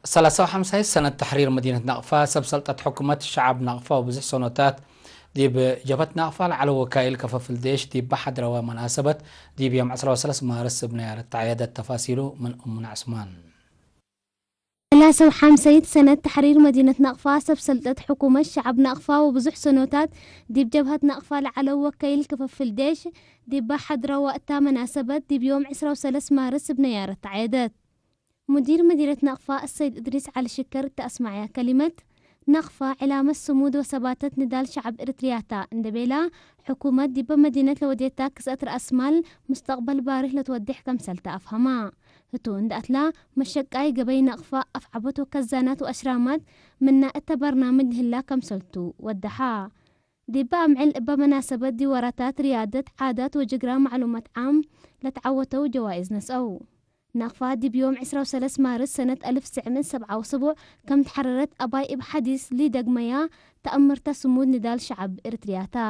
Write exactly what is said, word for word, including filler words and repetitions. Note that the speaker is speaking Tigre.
ሰላሳ ወሐምሳይት ሰነት ተሕሪር መዲነት ናቅፋ፣ ሰብ ሰልጠት ሕኩመት ሸዐብ ናቅፋ ወብዙሕ ሰኖታት ዲብ ጀብሀት ናቅፋ ለዐለው ወካይል ከፈፍል ዴሽ ዲበ ሐድረወ መናሰበት፣ ዲብ ዮም ዐስራ ወሰለስ ማርስ እብ ነያረት ተዐየደት። ተፋሲሉ ምን እሙነ ዐስማን። ሰላሳ ወሐምሳይት ሰነት ተሕሪር መዲነት ናቅፋ፣ ሰብ ሰልጠት ሕኩመት ሸዐብ ናቅፋ ወብዙሕ ሰኖታት ዲብ ጀብሀት ናቅፋ ለዐለው ወካይል ከፈፍል ዴሽ ዲበ ሐድረወ እታ መናሰበት፣ ዲብ ዮም ዐስራ ወሰለስ ማርስ እብ ነያረት ተዐየደት። ሙዲር መዲነት ናቅፋ አሰይድ እድሪስ ዐሊ ሽከር እተ አስመዐያ ከሊመት፣ ናቅፋ ዕላመት ስሙድ ወሰባተት ንዳል ሸዐብ ኤረትርያ ታ እንዴ ቤላ፣ ሕኩመት ዲበ መዲነት ለወዴታ ክስአት ረአስ ማል ሙስተቅበል ባርህ ለትወዴሕ ከምሰል ተ አፍሀማ። ህቱ እንዴ አትላ፣ መሸቃይ ገበይ ናቅፋ አፍዐቦት ወከዛናት ወአሽራማት ምና እተ በርናምጅ ለህላ ከምሰል ቱ ወደሐ። ዲበ አምዕል እበ መናሰበት ዲብ ወራታት ርያደት፣ ዓዳት ወጅግራ ማዕሉማት ዓም ለተዐወተው ጀዋይዝ ነስአው። ናቅፋ ዲብ ዮም ዐስራ ወሰለስ ማርስ ሰነት አልፍ ትስዕ ምእት ሰብዓ ወሰቡዕ ከም ተሐረረት አባይ እብ ሐዲስ ሊደግመያ ተአምርተ ስሙድ ንዳል ሸዐብ ኤረትርያ ታ።